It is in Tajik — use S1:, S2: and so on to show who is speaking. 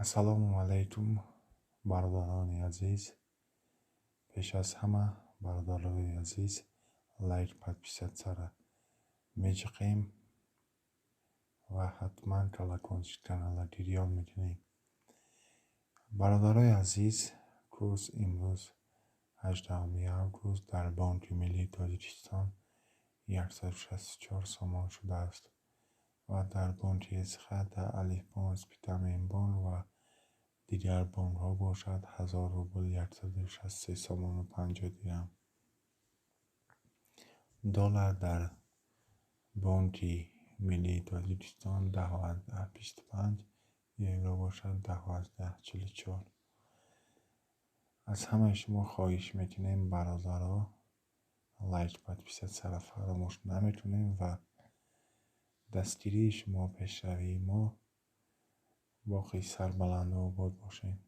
S1: Ассалому алайкум, бародарони азиз. Пеш аз ҳама, бародарони азиз, лайк, подписаться ра меҷиқем ва ҳатман колокольчик канала гирён мекунем. Бародарои азиз, курс имрӯз, 18 август, дар Бонки Миллии Тоҷикистон 164 сомон шудааст ва дар бонки Эсхата, дар Алифбонк, Спитаменбонк ва дигар бонкҳо бошад, 1000 рубл 163 сомону 50 дирам. Доллар дар Бонки Миллии Тоҷикистон 10,25, евро бошад 10,44. Аз ҳамаи шумо хоҳиш мекунем, бародаро, лайк, подписаться ра фаромӯш намекунем ва дастгирии шумо пешравии мо. Боқӣ сарбаланду обод бошед.